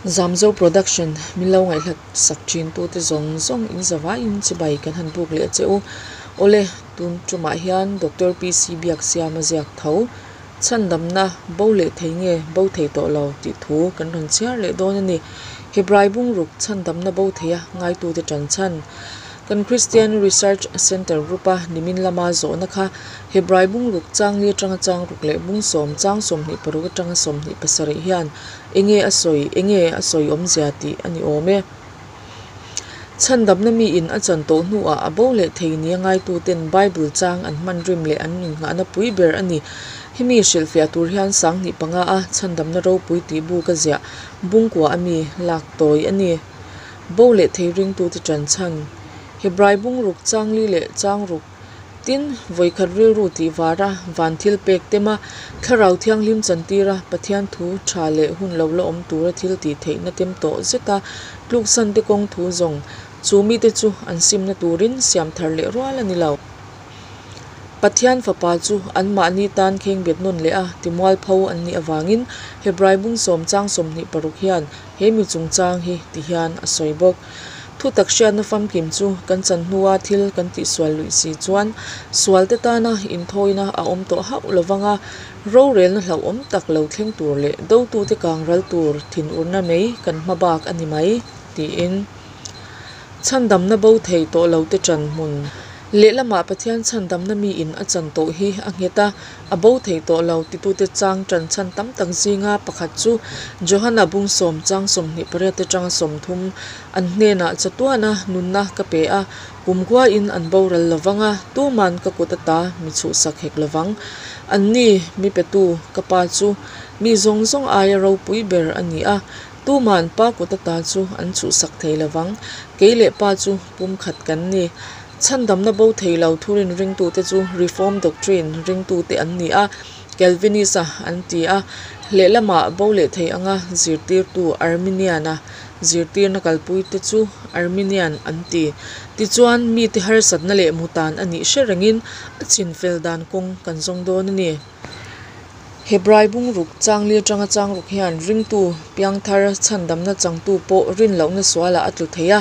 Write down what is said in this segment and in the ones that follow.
Zamzo Production min lo ngaihhlat sak thin tute zawng zawng in zavaiin chibai kan han buk leh che u. Awle, tun tumah hian Doctor PC Biaksiama ziak tho Chhandamna bo leh thei nge bo thei tawh lo tih thu kan rawn chhiar leh dawn a ni. Hebrai bungruk chhandamna bo theia ngaitute tan chhan. Kan Christian Research Centre Group-a nimin lama zawhna kha Hebrai bungruk chang li atanga chang ruk leh bung sawm chang 26 atanga 27 hian enge a sawi, enge a sawi awmzia tih a ni awm e. Chhandamna miin a chan tawh hnuah a bo leh thei nia ngaituten Bible chang an hman rim leh an innghahna pui ber a ni. Hemi hrilhfiah tur hian 5005 a Chhandamna ropui tih bu ka ziah bungkua a mi lak tawi a ni. Bo leh thei ringtute ṭan chhan. Hebrai bungruk chang li leh chang ruk Tin, vawikhat rilru tih var a, van thil pek tem a, Thlarau Thianghlim chantir a, Pathian thu tha leh hun lo la awm tura thil tih theihna tem tawh zet a, tluksan te kawng thu zawng chu mite chu an simna turin siam thar leh rual a ni lo. Pathian Fapa chu anmahni tan khengbet nawn leh a, timualpho an nih avangin Hebrai bung sawm chang 26 hian he mi chungchang hi ti hian a sawi bawk. Thutak hriatna famkim chu kan chan hnua thil kan tihsual luih si chuan sualte tana inthawina a awm tawh hauh lovang a, rorelna hlauhawm tak lo thleng tur leh dotute kang ral tur thinurna mai kan hma bak a ni mai, tiin chhandamna bo thei tawh lote ṭan hmun lehlamah Pathian chhandamna miin a chan tawh hi a nghet a. A bo thei tawh lo titute chang ṭan chhan tam tak zinga pakhat chu Johana bung sawm chang 28 atanga 30 an hnenah chatuana nunna ka pe a, kumkhuain an boral lovang a, tuman ka kut ata mi chhuhsak hek lovang. Anni mi petu ka pa chu mi zawng zawng aia ropui ber a ni a, tuman pa kut ata chu an chhuhsak thei lovang. Kei leh pa chu pumkhat kan ni. Chhandamna bo thei lo thurin ringtute chu Reformed doctrine ringtute an ni a, Calvinist-a an ti a, lehlamah bo leh thei anga zirtirtu Arminian-a zirtirna kalpuite chu Arminian an ti. Tichuan, mite harsatna leh mutan a nih hre rengin a chinfel dan kawng kan zawng dawn a ni. Hebrai bungruk chang li atanga chang ruk hian ringtu piangthar chhandamna changtu pawh rin lohna sualah a tlu thei a,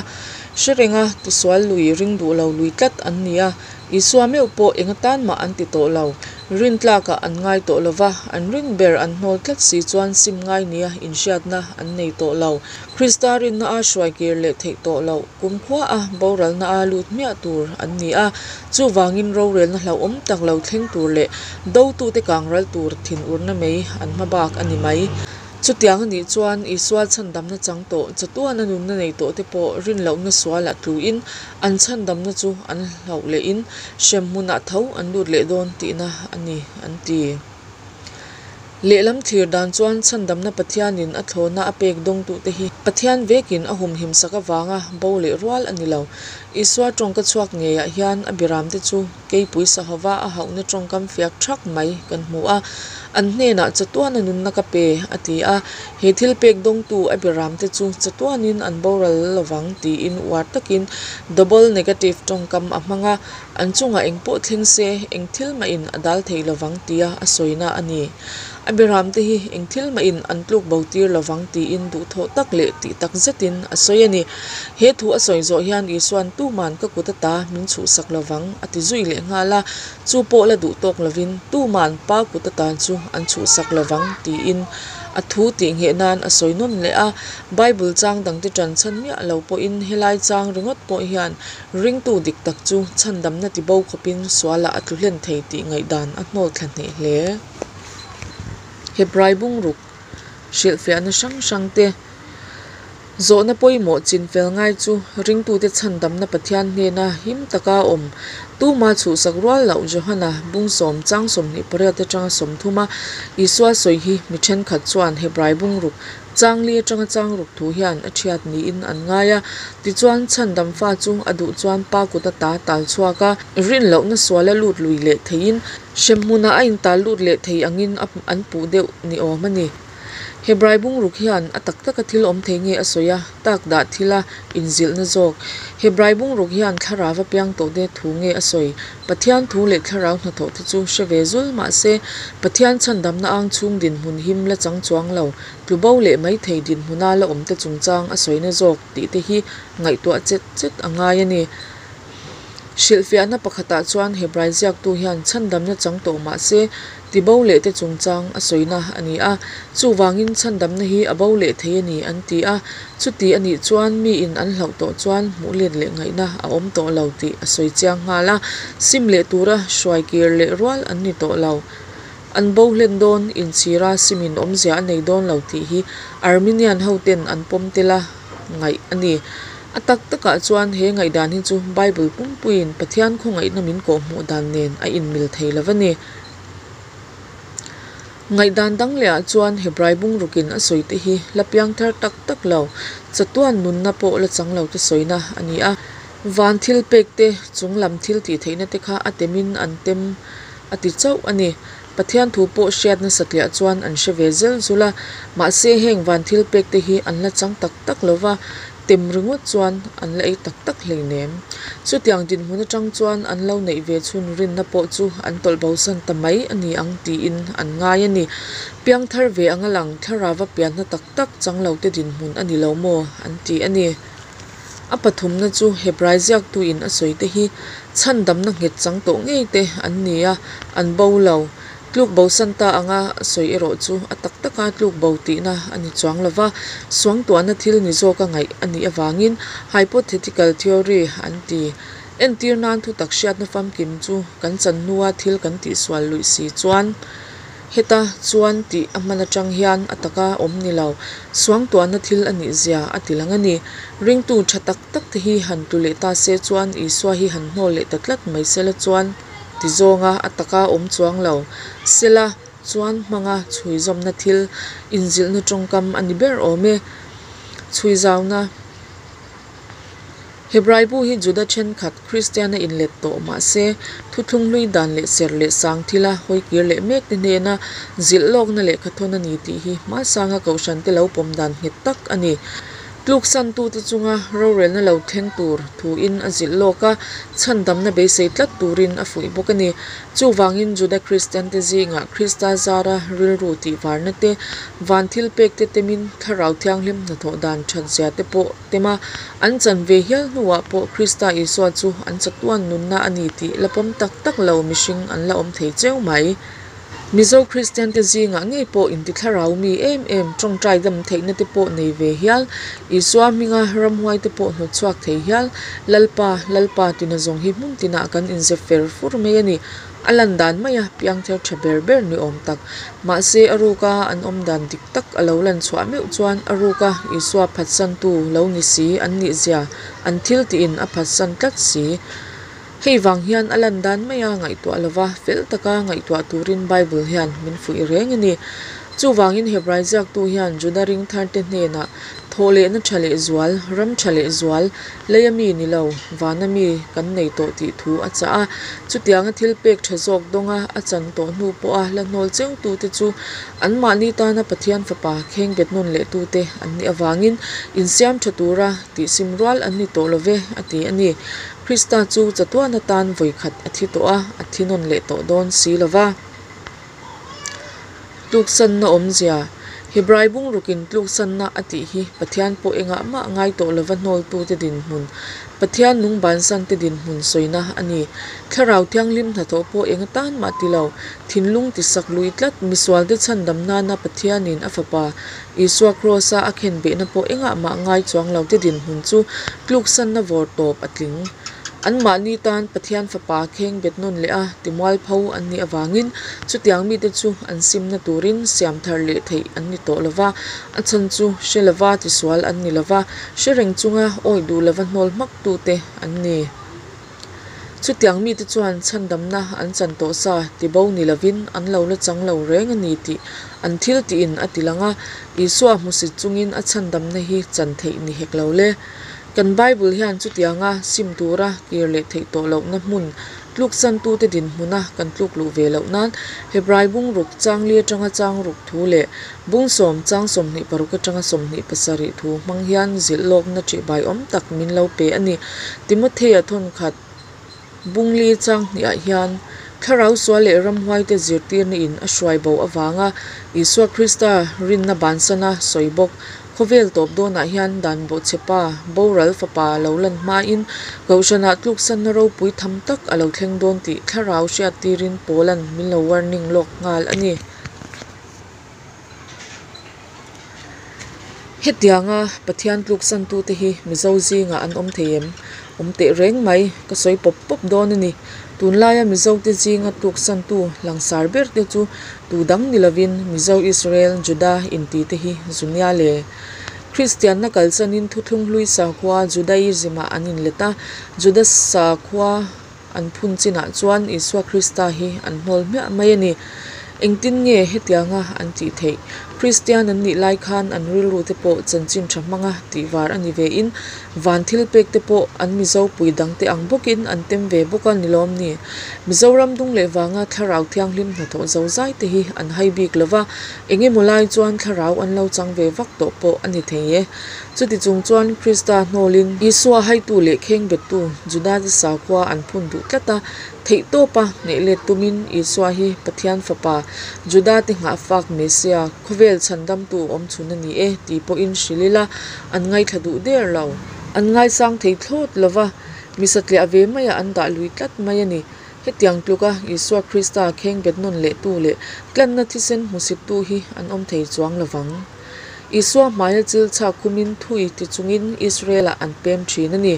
hre renga tisual lui ring duh lo lui tlat an ni a, Isua meuh pawh eng atan mah an ti tawh lo. Rin tlakah an ngai tawh lo va, an rin ber an hnawl tlat si chuan sim ngai nia inhriatna an nei tawh lo. Krista rinna a hruai kir leh theih tawh loh kumkhua a boralna a lut hmiah tur an ni a, chuvangin rorelna hlauhawm tak lo thleng tur leh dotute kang ral tur thinurna mai an hma bak a ni mai. Chutiang a nih chuan Isua chhandamna chang tawh chatuana nunna nei tawh te pawh rinlohna sualah tluin an chhandamna chu an hlauh lehin hremhmunah tho an lut leh dawn tihna a ni an ti. Lehlam thlir dan chuan chhandamna Pathianin a thlawna a pek dawngtute hi Pathian vekin a humhim sak avanga bo leh rual a ni lo. Isua tawngka chhuak ngeiah hian a biramte chu keipui sahova a hauhna tawngkam fiak thak mai kan hmu a, an hnenah chatuana nunna ka pe a ti a, he thil pek dawngtu a biramte chu chatuanin an boral lovang tiin uar takin double negative tawngkam a hmang a. An chungah eng pawh thleng se, eng thil mahin a dal thei lovang tia a sawina a ni. A biramte hi eng thil mahin an tluk bo tir lovang tiin duhthawh tak leh tih tak zetin a sawi a ni. He thu a sawi zawh hian Isua'n tuman ka kut ata min chhuhsak lovang a ti zui leh nghal a, chu pawh la duh tawk lovin tuman pa kut ata chu an chhuhsak lovang tiin a thu tih ngheh nan a sawi nawn leh a. Bible chang dangte ṭan chhan miah lo pawhin helai chang ringawt pawh hian Ringtu dik tak chu chhandamna ti bo khawpin sualah a tlu hlen thei tih ngaihdan a hnawl thla hneh hle. Hebrai bungruk hrilhfiahna hrang hrang te zawhna pawimawh chinfel ngai chu ringtute chhandamna Pathian hnena him taka awm tuma chhuhsak rual loh Johana bung sawm chang 28 atanga 30 a Isua sawi hi mi thenkhat chuan Hebrai bungruk Changli atanga changruk thu hian a thiat niin an ngai a, tichuan chhandam fa chu a duh chuan pa kut ata tal chhuak a, rin lohna suala lut lui leh theiin hremhmunah a intal lut leh thei angin an puh deuh ni awm a ni. Hebrai bungruk hian a tak taka thil awm thei nge a sawi a, tak dah thila inzilhna zawk? Hebrai bungruk hian thlarau a piang tawhte thu nge a sawi? Pathian thu leh thlarau hnathawh te chu hre ve zul mah se, Pathian chhandamna ang chhung dinhmun him la chang chuang lo, tlu bo leh mai thei dinhmuna la awmte chungchang a sawina zawk tih te hi ngaihtuah chet chet a ngai a ni. Hrilhfiahna pakhatah chuan Hebrai ziaktu hian chhandamna chang tawh mah se, tibo leh te chungchang a sawina a ni a. Chuvangin chhandamna hi a bo leh thei a ni an ti a. Chuti a nih chuan miin an hlauh tawh chuan hmuh let leh ngaihna a awm tawh lo tih a sawi chiang nghal a. Sim leh tura hruai kir leh rual an ni tawh lo. An bo hlen dawn, inchhira simin awmzia a nei dawn lo tih hi Arminian hoten an pawm tel a ngaih a ni. A tak takah chuan he ngaihdan hi chu Bible pumpuiin Pathian khawngaihna min kawhhmuh dan nen a inmil thei lo a ni. Ngaihdan dang lehah chuan Hebrai bungrukin a sawite hi la piangthar tak tak lo, chatuan nunna pawh la chang lo te sawina a ni a. Van thil pek te, chung lam thil tih theihna te kha a temin an tem a ti chauh a ni. Pathian thu pawh hriatna satliah chuan an hre ve zel zul a, mahse heng van thil pek te hi an la chang tak tak lo va, tem ringawt chuan an la ei tak tak hleinem. Chutiang dinhmun atang chuan an lo neih ve chhun rinna pawh chu an tawlh bosan ta mai a ni ang tiin an ngai a ni. Piangthar ve anga lang thlarava pianna tak tak chang lo te dinhmun a ni lo maw an ti a ni. A pathumna chu Hebrai ziaktuin a sawi te hi chhandamna nghet chang tawh ngei te an ni a, an bo lo. Tluk bosan ta anga a sawi erawh chu a tak taka tluk bo tihna a ni chuang lo va, suangtuahna thil ni zawka ngaih a nih avangin hypothetical theory an ti. Entir nan thutak hriatna famkim chu kan chan hnua thil kan tihsual luih si chuan Heta chuan tih a hman atang hian a taka awm ni lo, suangtuahna thil a nih zia a ti lang a ni. Ringtu tha tak tak te hi han tlu leh ta se chuan Isua hi han hnawl leh ta tlat mai sela chuan ti zawnga a taka awm chuang lo sela chuan hmanga chhui zawmna thil inzilhna tawngkam a ni ber awm e. Chhui zauna. Hebrai bu hi Juda thenkhat Kristiana inlet tawh mah se, thuthlung hlui dan leh serh leh sang thila hawikir leh mek te hnena zilh lawkna lehkhathawn a ni tih hi hmasanga kohhrante lo pawm dan nghet tak a ni. Tluksantute chunga rorelna lo thleng tur thuin a zilh lawk a, chhandamna beisei tlat turin a fuih bawk a ni. Chuvangin Juda Kristiante zingah Krista zara rilru tihvarna te, van thilpek te temin Thlarau Thianghlim hnathawh dan thatzia te pawh tem a, an chan ve hial hnuah pawh Krista Isua chu an chatuan nunna a ni tih la pawm tak tak lo mihring an la awm thei cheu mai. Mizo Kristiante zingah ngei pawh intithlarau mi em em tawngtai dam theihna te pawh nei ve hial, Isua hminga ramhuai te pawh hnawtchhuak thei hial, Lalpa, Lalpa tina zawng hi hmun tinah kan inzep fer fur mai a ni. A lan dan maia piangthar tha ber ber ni awm tak. Mahse a ruka an awm dan dik tak a lo lan chhuah meuh chuan a ruka Isua phatsantu lo ni si an nih zia an thil tiin a phatsan tlat si. Hei vang hian a lan dan maia ngaihtuah lova fel taka ngaihtuah turin Bible hian min fuih reng a ni. Chuvangin Hebrai ziaktu hian Juda ringtharte hnenah thawhlehna tha leh zual, ram tha leh zual, Leia mi ni lo, vana mi kan nei tawh tih thu a chah a. Chutianga thil pek tha zawk dawnga a chan tawh hnu pawha la hnawl chengtute chu anmahni tana Pathian Fapa khengbet nawn lehtute an nih avangin insiam tha tura tihsim rual an ni tawh lo ve, a ti a ni. Krista chu chatuan atan vawikhat a thi tawh a, a thi nawn leh tawh dawn si lo va. Tluksanna awmzia, Hebrai bungrukin tluksanna a tih hi Pathian pawh engah mah ngai tawh lova hnawltute dinhmun, Pathian nung bansante dinhmun sawina a ni. Thlarau Thianghlim hnathawh pawh eng atan mah ti lo, thinlung tisak lui tlat, misualte chhandam nana Pathianin a Fapa Isua Kraws-a a khenbehna pawh engah mah ngai chuang lote dinhmun chu tluksanna vawr tawp a tling. Anmahni tan Pathian Fapa kheng bet nawn leh a timualpho an nih avangin chutiang mite chu an simna turin siam thar leh theih an ni tawh lo va, a chhan chu hre lova tisual an ni lo va, hre reng chunga awih duh lova hnawl hmaktute an ni. Chutiang mite chuan chhandamna an chan tawh sa tibo ni lovin an lo la chang lo reng a ni tih an thil tiin a ti lang a, Isua hmusit chungin a chhandamna hi chan theih ni hek lo le. Kan Bible hian chutianga sim tura kir leh theih tawh lohna hmun Tluksantute dinhmuna kan tluk luh ve loh nan Hebrai bung ruk chang li atanga chang ruk thu leh bung sawm chang 26 atanga 27 thu hmang hian zilh lawkna ṭihbaiawm tak min lo pe a ni. Timothea thawnkhat bung li chang hnihah hian thlarau sual leh ramhuaite zirtirna in a hruai bo avanga Isua Krista rinna bansana sawi bawk. Khawvel tawp dawnah hian dan bawhchhepa boral fapa lo lan hmain Kohhranah tluksanna ropui tham tak a lo thleng dawn tih thlarau hriattirin Paula'n min lo warning lawk nghal a ni. Hetianga Pathian tluksantute hi Mizo zingah an awm thei em? Awm teh reng mai, ka sawi pawp pawp dawn a ni. Tunlaia Mizote zinga tluksantu langsar berte chu tu dang ni lovin Mizo Israel, Juda intite hi zu nia le. Kristianna kalsanin Thuthlung Hlui sakhua Judaism-ah an inlet a, Juda sakhua an phun chinah chuan Isua Krista hi an hnawl hmiah mai a ni. Engtin nge hetianga an tih theih? Kristian an nih lai khan an rilru te pawh chanchin tha hmanga tihvar a ni vein van thilpek te pawh an Mizo pui dangte ang bawkin an tem ve bawk a ni lawm ni? Mizoram dung leh vanga Thlarau Thianghlim hnathawh zozai te hi an hai bik lo va, eng emaw lai chuan Thlarau an lo chang ve vak tawh pawh a ni thei e. Chuti chung chuan Krista hnawlin Isua haitu leh khengbettu Judate sakhua an phun duh tlat a, theihtawpa hneh let tumin Isua hi Pathian Fapa, Judate nghahfak Mesia, khawvel chhandamtu awmchhun a ni e ti pawhin hrilh ila an ngaithla duh der lo. An ngaisang thei thlawt lo va, mi satliah ve maiah an dah lui tlat mai a ni. Hetiang tluka Isua Krista khengbet nawn lehtu leh tlanna thisen hmusittu hi an awm thei chuang lo vang. Isua hmaia chil chhak khumin thui ti chungin Israel-ah an pem thin a ni.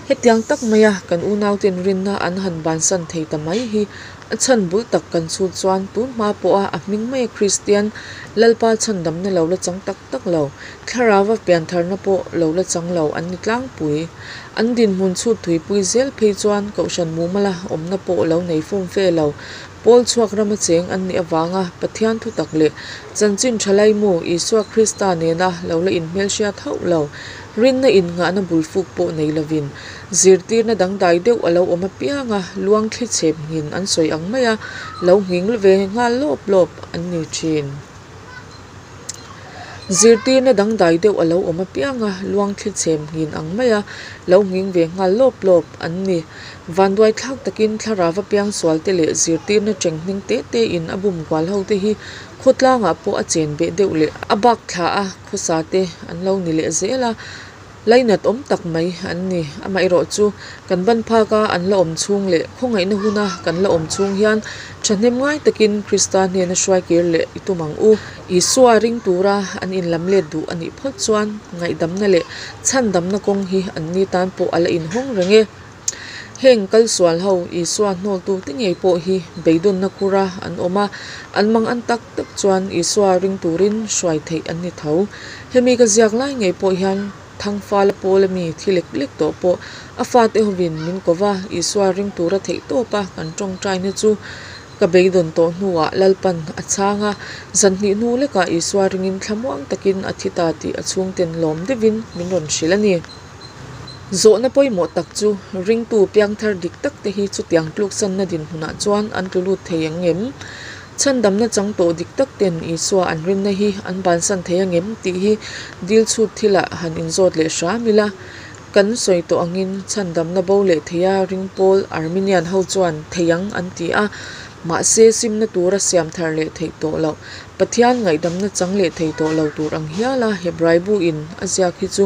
Hetiang tak maia kan unauten rinna an han bansan thei ta mai hi a chhan bul tak kan chhut chuan tun hma pawha a hming maia Kristian Lalpa chhandamna lo la chang tak tak lo, thlarauva piantharna pawh lo la chang lo an ni tlangpui. An dinhmun chhut thuipui zel phei chuan Kohhran mumala awmna pawh lo nei fum fe lo, Pawl chhuak rama cheng an nih avanga Pathian thutak leh chanchin tha laimu Isua Krista nena lo la inhmelhriat hauh lo, rinna innghahna bulfuk pawh nei lovin zirtirna dangdai deuh a lo awm apianga luang thli chhep nghin an sawi ang maia lo nghing ve nghal lawp lawp an ni thin. Zirtirna dangdai deuh a lo awm apianga luang thli chhem nghin ang maia lo nghing ve nghal lawp lawp an ni. Vanduai thlak takin thlarauva piangsualte leh zirtirna ṭenghning te tein a bum kual hote hi khawtlangah pawh a chen beh deuh leh a bak thla a khawsa te an lo ni leh zel a. Lainat awm tak mai an ni. Amaherawhchu, kan ban phaka an la awm chhung leh khawngaihna huna kan la awm chhung hian thahnem ngai takin Krista hnena hruai kir leh i tum ang u. Isua ring tura an inlam let duh a nih phawt chuan ngaihdamna leh chhandamna kawng hi anni tan pawh a la inhawng reng e. Heng kalsual ho Isua hnawltute ngei pawh hi beidawnna khura an awm a, an mang an tak tak chuan Isua ring turin hruai theih an ni tho. Hemi ka ziak lai ngei pawh hian Thangfala pawla mi thi lek lek tawh pawh a fate hovin min ko va, Isua ring tura theih tawpa kan tawngtaina chu ka beidawn tawh hnuah Lalpan a chhang a, zan hnih hnu lekah Isua ringin thlamuang takin a thi ta tih a chhungten lawm deuhin min rawn hrilh a ni. Zawhna pawimawh tak chu ringtu piangthar dik tak te hi chutiang tluksanna dinhmunah chuan an tlu lut thei ang em? Chhandamna chang tawh dik tak ten Isua an rinna hi an bansan thei ang em tih hi dil chhut thilah han inzawt leh hram ila. Kan sawi tawh angin chhandamna bo leh theia ring pawl Arminian ho chuan thei ang an ti a, mahse simna tura siam thar leh theih tawh loh Pathian ngaihdamna chang leh thei tawh lo tur ang hiala Hebrai buin a ziak hi chu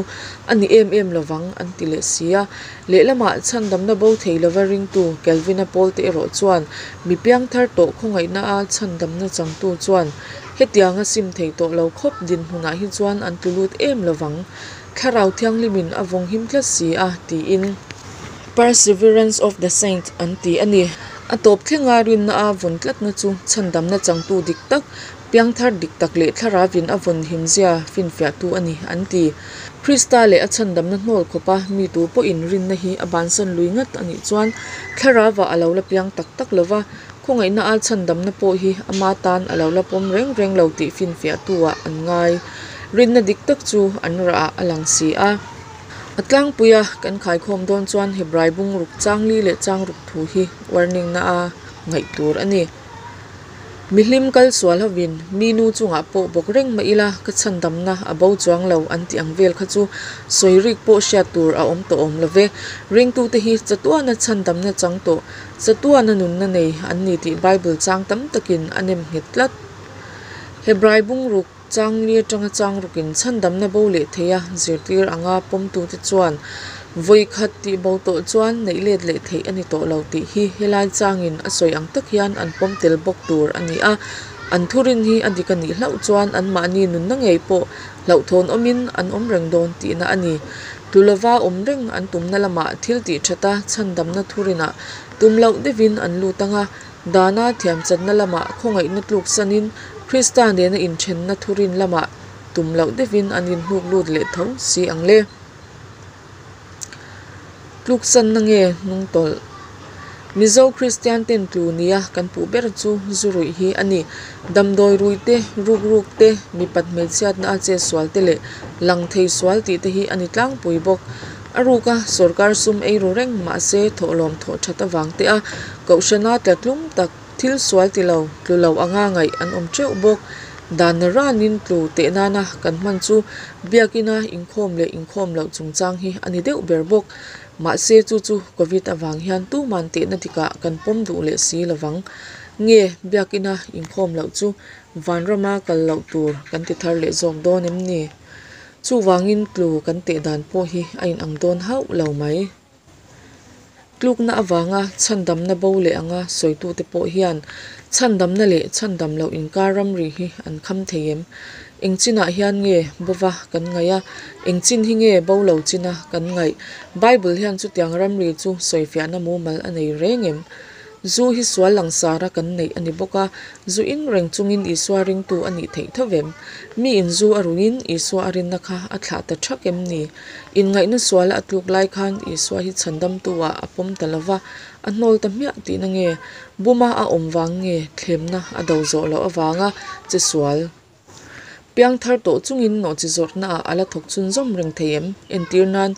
a ni em em lovang an ti leh si a. Lehlamah chhandamna bo thei lova ringtu Calvin-a pawlte erawh chuan mi piangthar tawh khawngaihna a chhandamna changtu chuan hetianga sim thei tawh lo khawp dinhmunah hi chuan an tlu lut em lovang, Thlarau Thianghlimin a vawng him tlat si a tiin Perseverance of the Saints an ti a ni. A tawp thlenga rinna a vawn tlatna chu chhandamna changtu dik tak, piangthar dik tak leh thlaravin a vawn himzia finfiahtu a ni, an ti. Krista leh a chhandamna hnawl khawpa mi tu pawhin rinna hi a bansan lui ngat a nih chuan thlarava a lo la piang tak tak lo va, khawngaihna a chhandamna pawh hi ama tan a lo la pawm reng reng lo tih finfiahtu-ah an ngai. Rinna dik tak chu an rahah a lang si a. A tlangpuia kan khaikhawm dawn chuan Hebrai bung ruk chang li leh chang ruk thu hi warning na a ngaih tur a ni. Mihlim kal sual hovin mi nu chungah pawh bawk reng mah ila ka chhandamna a bo chuang lo an tih ang vel kha chu sawi rik pawh hriat tur a awm tawh awm lo ve. Ringtute hi chatuana chhandamna chang tawh, chatuana nunna nei an ni tih Bible chang tam takin a nem nghet tlat. Hebrai bung ruk chang li atanga chang rukin chhandamna bo leh theia zirtir anga pawmtute chuan vawi khat tih bo tawh chuan neih let leh theih a ni tawh lo tih hi helai changin a sawi ang tak hian an pawm tel bawk tur a ni a. An thurin hi a dik a nih hlauh chuan anmahni nunna ngei pawh hlauhthawn awmin an awm reng dawn tihna a ni. Tlu lova awm reng an tumna lamah thil tih thata chhandamna thurinah tum loh deuhin an lut ang a, dana thiamchanna lamah khawngaihna tluksanin Krista nena inthenna thurin lamah tum loh deuhin an inhnuk lut leh tho si ang le. Tluksanna nge hnungtawlh? Mizo Kristian ten tlu nia kan puh ber chu zu ruih hi a ni. Damdawi rui te, rukruk te, mipat hmeichhiatna a chetsual te leh lang thei sual tih te hi a ni tlangpui bawk. A ruka sawrkar sum ei ru reng mahse thawhlawm thawh that avang te a kohhrana tla tlum tak thil sual ti lo, tlu lo anga ngaih an awm teuh bawk. Dan ranin tlu teh nana kan hman chu biakina inkhawm leh inkhawm loh chungchang hi a ni deuh ber bawk. Mahse chu chu Covid avang hian tuman tehna dikah kan pawm duh leh si lovang. Nge biakina inkhawm loh chu vanrama kal loh tur kan ti thar leh zawk dawn em ni? Chuvangin tlu kan teh dan pawh hi a inang dawn hauh lo mai. Tlukna avanga chhandamna bo leh anga sawitute pawh hian chhandamna leh chhandam loh inkar ramri hi an kham thei em? Eng chinah hian nge bova kan ngaih a, eng chin hi nge bo lo china kan ngaih? Bible hian chutiang ramri chu sawifiahna mumal a nei reng em? Zu hi sual langsara kan neih a ni bawk a, zu in reng chungin Isua ringtu a nih theih tho em? Miin zu a ruiin Isua a rinna kha a thlah ta thak em ni? Inngaihna suala a tluk lai khan Isua hi chhandamtu-ah a pawm ta lo va, a hnawl ta hmiah tihna nge? Buma a awm vang nge thlemna a do zawh loh avanga che sual? Piangthar tawh chungin nawhchi zawrhnaah a la thawk chhunzawm reng thei em? Entir nan,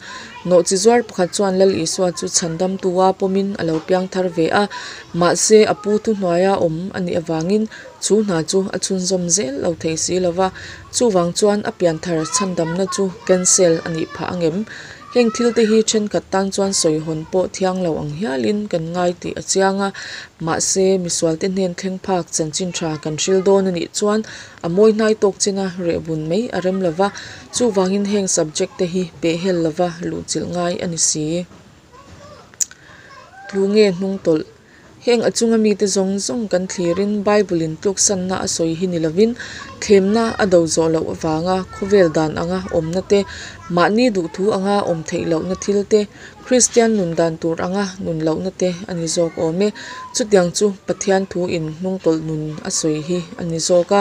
nawhchi zuar pakhat chuan Lal Isua chu chhandamtu-a pawmin a lo piangthar ve a, mahse a pu thuhnuaia awm a nih avangin chu hna chu a chhunzawm zel lo thei si lo va, chuvang chuan a pianthar chhandamna chu cancel a nih phah ang em? Heng thil te hi thenkhat tan chuan sawihawn pawh thiang lo ang hialin kan ngai tih a chiang a, mahse misualte hnen thleng phak chanchin tha kan hril dawn a nih chuan a mawi hnai tawk china reh bun mai a rem lova, chuvangin heng subject te hi pehhel lova luhchilh ngai a ni si. Tlu nge hnungtawlh? Heng a chunga mite zawng zawng kan thlirin Bible-in tluksanna a sawi hi ni lovin thlemna a do zawh loh avanga khawvel dan anga awmna te, mahni duhthu anga awm theih lohna thil te, Kristian nun dan tur anga nun lohna te a ni zawk awm e. Chutiang chu Pathian thuin hnungtawlh nun a sawi hi a ni zawk a.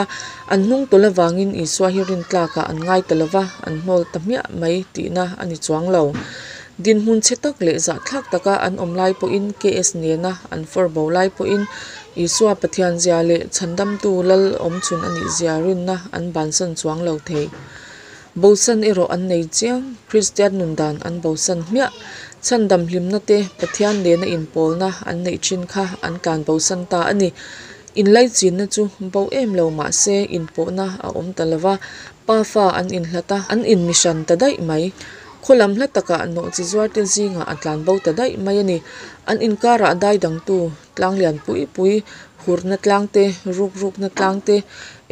An hnungtawlh avangin Isua hi rintlakah an ngai ta lova, an hnawl ta hmiah mai tihna a ni chuang lo. Dinhmun chhe tak leh zahthlak taka an awm lai pawhin KS nena an fawr bo lai pawhin Isua Pathian zia leh Chhandamtu Lal awmchhun a nih zia rinna an bansan chuang lo thei. Bosan erawh an nei chiang, Kristian nun dan an bosan hmiah. Chhandam hlimna te Pathian nena inpawlna an neih thin kha an tlan bosan ta a ni. Inlaichinna chu bo em lo mah se inpawhna a awm ta lova, pa fa an inhlat a, an inmihran ta daih mai. Khaw lam hla takah nawhchi zuarte zingah a tlan bo ta daih mai a ni. An inkarah dai dangtu tlang lian pui pui, hurna tlang te, rukrukna tlang te,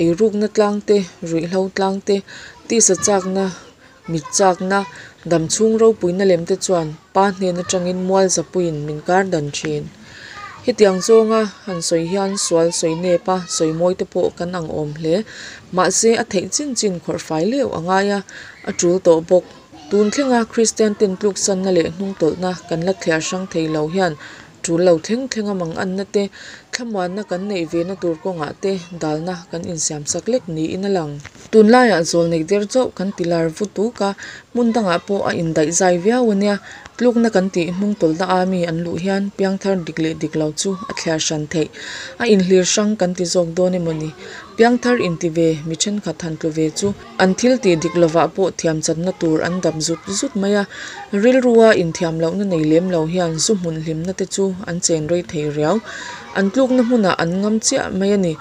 eirukna tlang te, ruihhlo tlang te, tisa chakna, mit chakna, damchhung ropuina lem te chuan pa hnen atangin mual zapuiin min kar dan thin. Hetiang zawnga han sawi hian sual sawi nep a, sawi mawi te pawh kan ang awm hle. Mahse a theih chin chin khawrh fai leuh a ngai a, a tul tawh bawk. Tun thlenga Kristian ten tluksanna leh hnungtawlhna kan la thliar hrang thei lo hian tul lo thleng thlenga manganna te, thlamuanna kan neih ve na tur kawngah te dalna kan insiamsak lek niin a lang. Tunlaiah zawlnei der chauh kan ti lar vu tuk a, Hmun dangah pawh a indaih zai viau a nia. Tlukna kan tih hnungtawlhna a mi an luh hian piangthar dik leh dik lo chu a thliar hran theih. A inhlir hrang kan ti zawk dawn emaw ni? Piangthar inti ve mi thenkhat han tlu ve chu an thil tih dik lovah pawh thiam channa tur an dap zut zut mai a. Rilrua inthiam lohna nei lem lo hian zu hmun hlimna te chu an chen rei thei riau. An tlukna hmunah an ngam chiah mai a ni.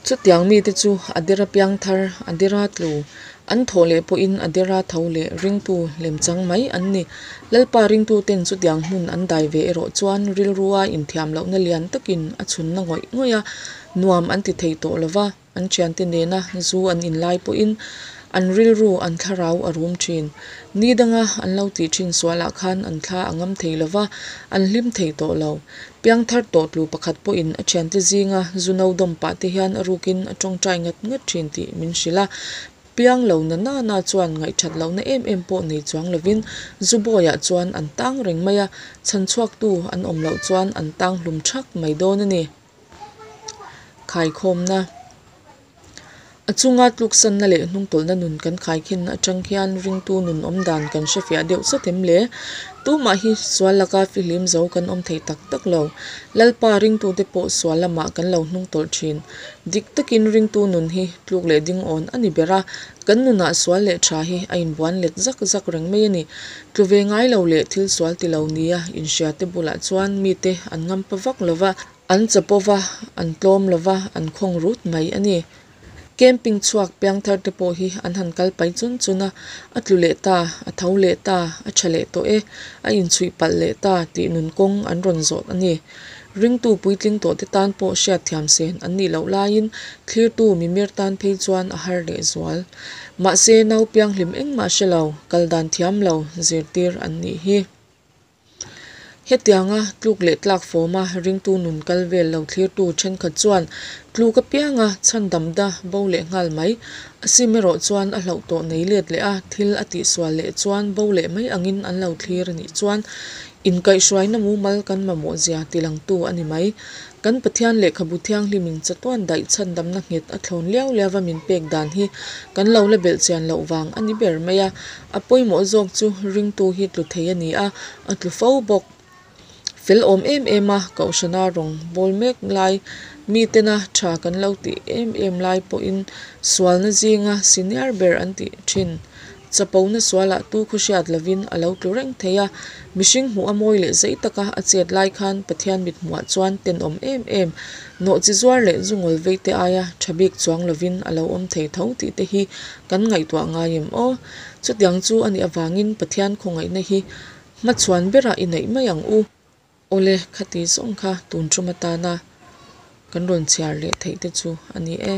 Chutiang mite chu a dera piangthar, a dera tlu, an thawh leh pawhin a dera tho leh ringtu lemchang mai an ni. Lalpa ringtuten chutiang hmun an dai ve erawh chuan rilrua inthiam lohna lian takin a chhunna ngawih ngawih a, nuam an ti thei tawh lo va, an thiante nena zu an in lai pawhin an rilru an thlarau a rum thin. Ni danga an lo tih thin sualah khan an thla a ngam thei lo va, an hlim thei tawh lo. Piangthar tawh tlu pakhat pawhin a thiante zinga zu no dawm pah te hian a rukin a tawngtai ngat ngat thin tih min hrilh a. Piang lo na na na chuan ngaihthat lohna em em pawh nei chuang lovin zu bawiah chuan an tang reng mai a, chhanchhuaktu an awm loh chuan an tang hlum thak mai dawn a ni. Khaikhawmna. A chunga tluksanna leh hnungtawlhna nun kan khaikhin atang hian ringtu nun awm dan kan hrefiah deuh sawt em le? Tumah hi sual laka fihlim zo kan awm thei tak tak lo. Lalpa ringtute pawh sual lamah kan lo hnungtawlh thin. Dik takin ringtu nun hi tluk leh ding awn a ni ber a, kan nunah sual leh tha hi a inbuan let zak zak reng mai a ni. Tlu ve ngai lo leh thil sual ti lo nia inhriate bulah chuan mite an ngampa vak lo va, an chapo va, an tlawm lo va, an khawng rut mai a ni. Camping chhuak piangthar te pawh hi an han kal pai chun chun a, a tlu leh ta, a tho leh ta, a tha leh tawh e, a inchhuih palh leh ta tih nun kawng an rawn zawh a ni. Ringtu puitling tawh te tan pawh hriatthiam sen an nih loh laiin thlirtu mimir tan phei chuan a har leh zual. Mahse nau pianghlim engmah hre lo, kal dan thiam lo zirtir an nih hi. Hetianga tluk leh tlak fawma ringtu nun kal vel lo thlirtu thenkhat chuan tluk apianga chhandamna bo leh nghal mai. A sim erawh chuan a hlauh tawh nei let leh a, thil a tihsual leh chuan bo leh mai angin an lo thlir a nih chuan inkaihhruaina mumal kan mamawh zia tilangtu a ni mai. Kan Pathian Lehkhabu Thianghlimin chatuan daih chhandamna nghet a thlawn liau liau va min pek dan hi kan lo la belh chian loh vang a ni ber mai a. A pawimawh zawk chu ringtu hi tlu thei a ni a, a tlu fo bawk. Fel awm em em a, Kohhrana rawng bawl mek lai, mitena tha kan lo tih em em lai pawhin sualna zinga senior ber an tih thin. Chapona sualah tu khaw hriat lovin a lo tlu reng thei a, mihring hmuh a mawi leh zei taka a chet lai khan Pathian mithmuhah chuan tenawm em em, nawhchi zuar leh zu ngawl vei te aia tha bik chuang lovin a lo awm thei tho tih te hi kan ngaihtuah ngai em aw? Chutiang chu a nih avangin Pathian khawngaihna hi hmachhuan berah i neih mai ang u. Awle, khati zawng kha tun tum atana kan rawn chhiar leh theih te chu a ni e.